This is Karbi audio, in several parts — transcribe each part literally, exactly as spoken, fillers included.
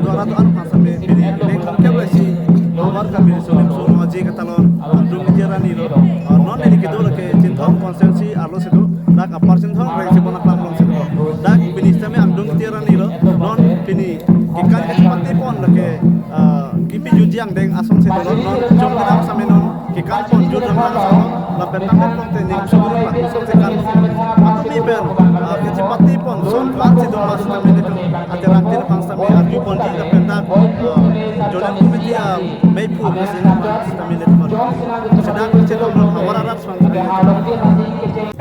Dua ratu an phan same pini, neng kongkep lesi, Havar Karbi Riso Nimso Rong Aje katalon, angdeng tiyar arni lo, ah, non neli kedo lake Chinthong constituency arlo si do, dak apar Chinthong Rengsibon Aklam along si do, dak pini same angdeng tiyar arni lo, non pini kekan kachepate pon lake, ah, kipi jutji angdeng ason si do, non jong kedam same non kekan pon jut rang rang salo, lapen tangkap pon te ning suguru laku son se kan. Atumi pen, ah, kachepate pon son klar si do ma sitame nelitum aterang tin pang sitame arju ponji lapen dak, ah, zonal committee, ah, meiphu sitame nelitum arju. Sedang kachelong non Havar arat pang sitame nelitum.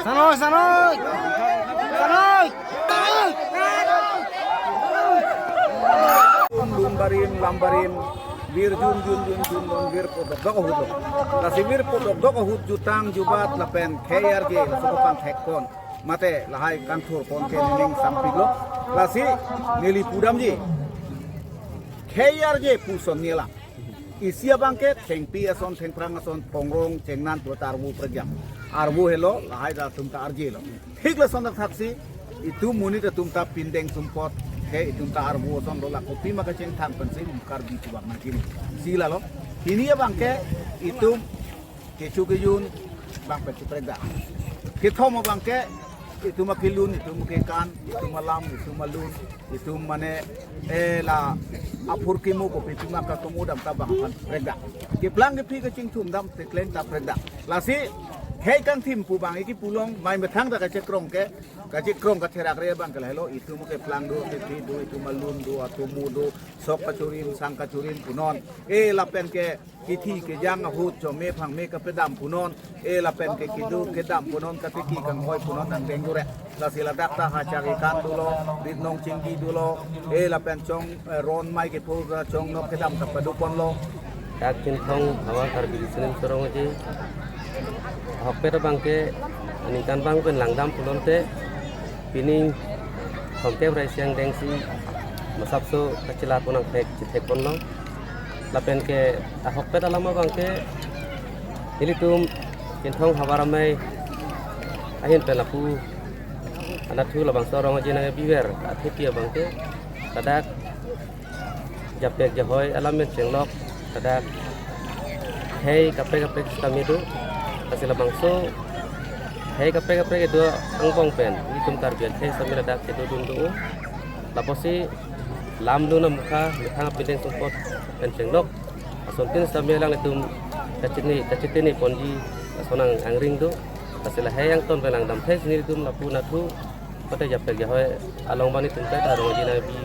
Sanoi, sanoi. Sanoi. Lun barim, lam barim, vir jun, jun, jun, jun, jun, vir po dokdok ahut lo. Lasi vir po dokdok ahut jutang, jubat, lapen khei arje, laso ko pangthek pon. Mate lahai kangthur pon ke ning sampik lo. Lasi neli pudamji. Khei arje puson nela. Isi abangke thengpi ason, thengphrang ason, pongrong, chengnan pulo ta arvo prekjam. Arvo helo, lahai ta atum ta arje lo. Thik lason athaksi, itum monit atum ta pindeng sumpot, ke itum ta arvo ason lo la kopi ma kachingthang pensi Karbi chubak nangkini. Si lalo, hini abangke itum kecho kejun bang pensi prekjam. Kethom abangke itum akelun, itum akekan, itum alam, itum alun, itum mane, eh, la aphurkimo kopi itum akakomo dam ta bang aphan prekjam. Keplang kephi kachingthum dam tekleng ta prekjam. Lasi khei kangthim pu bang iki pulong mai methang ta kachekrong ke, kachekrong katherak re abangke lahelo, itum keplang do, kephi do, itum alun do, atomo do, sok kachorim, sang kachorim punon. Eh, lapen ke kithi kejang ahut chome phangme kapedam punon. Eh, lapen ke kedo kedam punon, katiki kanghoi punon angdeng dure. Lasi ladak ta hacha kekan dolo, rit nong chingki dolo. Eh, lapen chong, eh, ron mai kepho chong nok kedam ta padu ponlo. Dak Chinthong Havar Karbi Riso Nimso Rong Aje ahokpet abangke aningkan bang pen langdam pulote pining thomkep ra isi angdeng si masapso kachelar pon angthek chethek ponlo. Lapen ke ahokpet alam abangke nelitum Chinthong Havar Amei ahin pen lapu anatthu labangso Rong Aje nangbiver athepi abangke ladak japek jahoi alam pen chenglok, ladak khei kaprek kaprek sitame do, lasi labangso khei kaprek kaprek kedo angbong pen itum Karbi akhei sitame ladak kedodun do. Lapusi lam lun amukha methang apindeng sumpot pen chenglok asontin sitame alanglitum kachini kachitini ponji ason ang angring do. Lasi lahei angton pen langdamthe si nelitum lapu anatthu mate japek jahoi along bang itum ta Rong Aje nangbi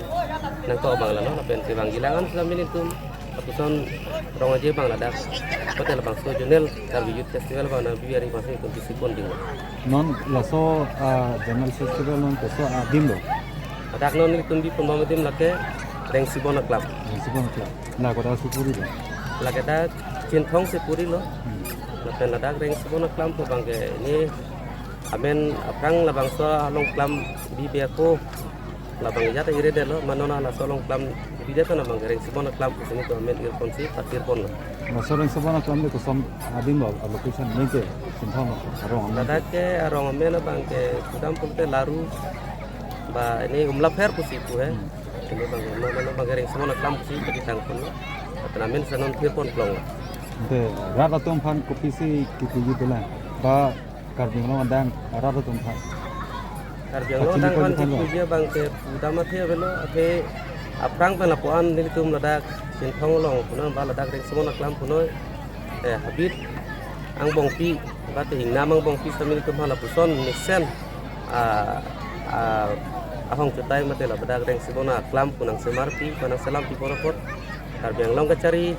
nangkok bang lalo, lapen kevangji lang-an sitame nelitum lapuson Rong Aje bang ladak mate labangso Zonal Karbi Youth Festival bang nangbi ari masih itum bisi pon ding. Non laso, ah, Zonal Festival non koso adim lo? Ladak non nelitum bi pon bang adim lake Rengsibon Aklam. Rengsibon Aklam. La kodak si puri lo? Lake dak Chinthong si puri lo. Hmm. Lapen ladak Rengsibon Aklam pu abangke ini amen aphrang labangso along klam bibe ako labang ijat ire detlo, mane non laso along klam bidet na abangke Rengsibon Aklam pusi nelitum amen ir ponsi patir ponlo. Laso Rengsibon Aklam de koson adim lo, location ningke Chinthong lo, arong amen. Ladak ke arong amen abangke kudam pulote Laru ba ini Umlapher pusi pu he. Hmm. Ini abang, mane non abangke Rengsibon Aklam pusi kachetang ponlo. Lapen amen si non thir pon plong lo. Ante rat atum aphan kopisi kipuji dolang? Ba Karbi Anglong adang rat atum aphan? Karbi Anglong adang aphan kipuji abangke pudam athe avelo, athe aphrang pen lapu-an nelitum ladak Chinthong along punon ba ladak Rengsibon Aklam punon, eh, habit angbongpi, ba te ingnam angbongpi sitame nelitum aphan lapuson mesen, ah, ah, Ahong chutai mate labadak Rengsibona aklam pu nangsemarpi, pu nangselampi porapot. Karbi Anglong kachari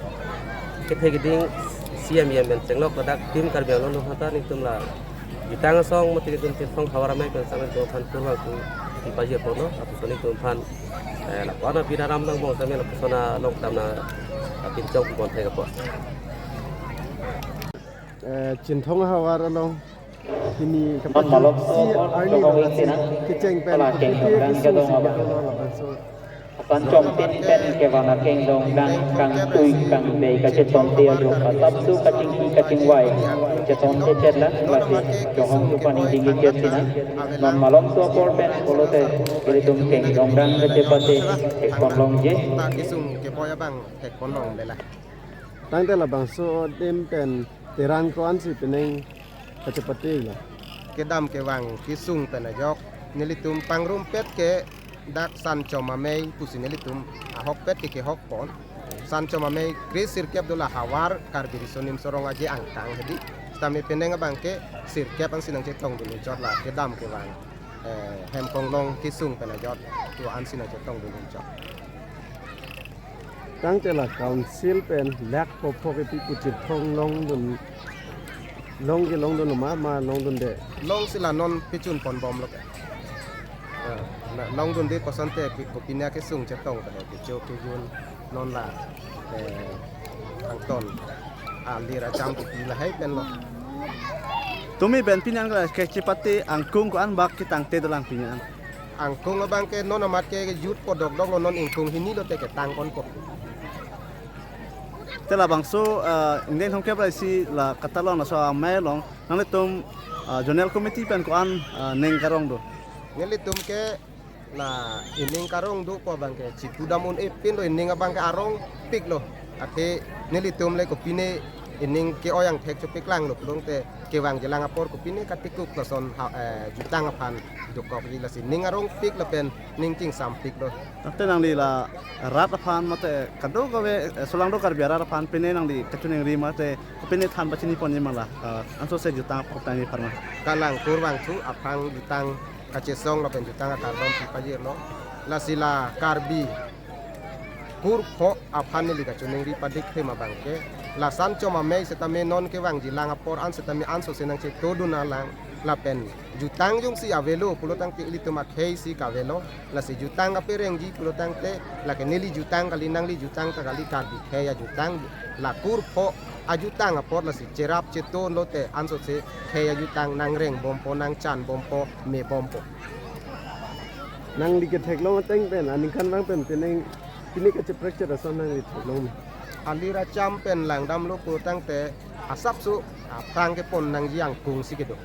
kethe keding C M E M pen chenglok ladak tim Karbi Anglong Donghata nelitum la jutang asong mate nelitum Chinthong Havar Amei pen sangin tum aphan kurvangthu pipajir ponlo, lapuson nelitum aphan, eh, lapu-an abira ram nangbong sangin lapuson along tam na apinchong pibon thek apot. Eh, Chinthong Havar along pini non malok to si arni chokong lasi isi na. Kecheng pen pala keng kopi dongdang kesung kedong si abang. Kedong labangso. Aphan chongtin pen kevan akeng dongdang kangtui kangbei kachetongte ajok asapso kachingki kachingvai chetongte chetlang lasi chokong tu paning dingke chet sina. Non malom to apor pen pulote ilitum keng dongdang kachepate ekpon longje. Ta kesung keboi abang ekpon longle la. Tangte labangso adim pen terang ko-ansi pining kachepate lo. Kedam kevang kesung pen ajok nelitum pangrumpet ke dak Sanchom Amei pusi nelitum ahokpet ke kehok pon. Sanchom Amei kre sirkep do la havar Karbi Riso Nimso Rong Aje angkang hedi. Sitame penang abang ke sirkep ansi nangchetongdun unchot la kedam kevang, eh, hem konglong kesung pen ajok tu ansi nangchetongdun unchot. Tangte la council pen lak pophok epi pu Chinthong longdun, long kelongdun ma ma longdunde. Longsi la non pechun ponbomlo ke. Eh, la longdunde kosonte pi-, kopine akesung chetong pen kecho kejun non la, eh, angton alir acham kopi lahai penlo. Tumi pen pini an kachepate angkung ko-an bak ketangte dolang pini an. Angkung abang ke non amat ke jut po dokdok lo, non ingkung hini lote ketang ponpo. Te labangso, eh, ingdeng thomkep ra isi la katalon laso amei along nanglitum, eh, zonal committee pen ko-an, eh, ning karong do? Nelitum ke la ining karong dopo abang ke chipudam un-epin lo, ining abang ke arongpik lo. Athe nelitum le kopine ining ke-oi angthek chopik lang lo pulongte kevangjilang apor kopine katikuk lason ha, eh, jutang aphan dokokji, lasi ning arongpik lapen ning chingsampik lo. Tangte nangli la rat aphan mate kadokave, eh, solangdo Karbi arat aphan pine nangli kachiningri mate pine than pachini ponji ma la, eh, ansose jutang aphan tangni pharma. Kalang kurvangthu aphrang jutang kachesong lapen jutang akardom pipajirlo. Lasi la Karbi kurpho aphan neli kachiningri padik thema abang ke la Sanchom Amei setame non kevangjilang apor an setame ansose nangchetongdun alang lapen jutang jongsi avelo pulotangte ilitum akhei si kavelo, lasi jutang kaperengji pulotangte lake neli jutang kali, nangli jutang ta kali, Karbi khei ajutang, la kurpho ajutang apor lasi cherap chetong lote ansose khei ajutang nangrengbompo, nangchanbompo, mebompo. Nangli ketheklong ateng pen aningkanvang pen pining pine kacheprek chet ason nangli theklong me? Alir acham pen langdamlo pulotangte asapso aphrang kepon nangji angkung si kedo.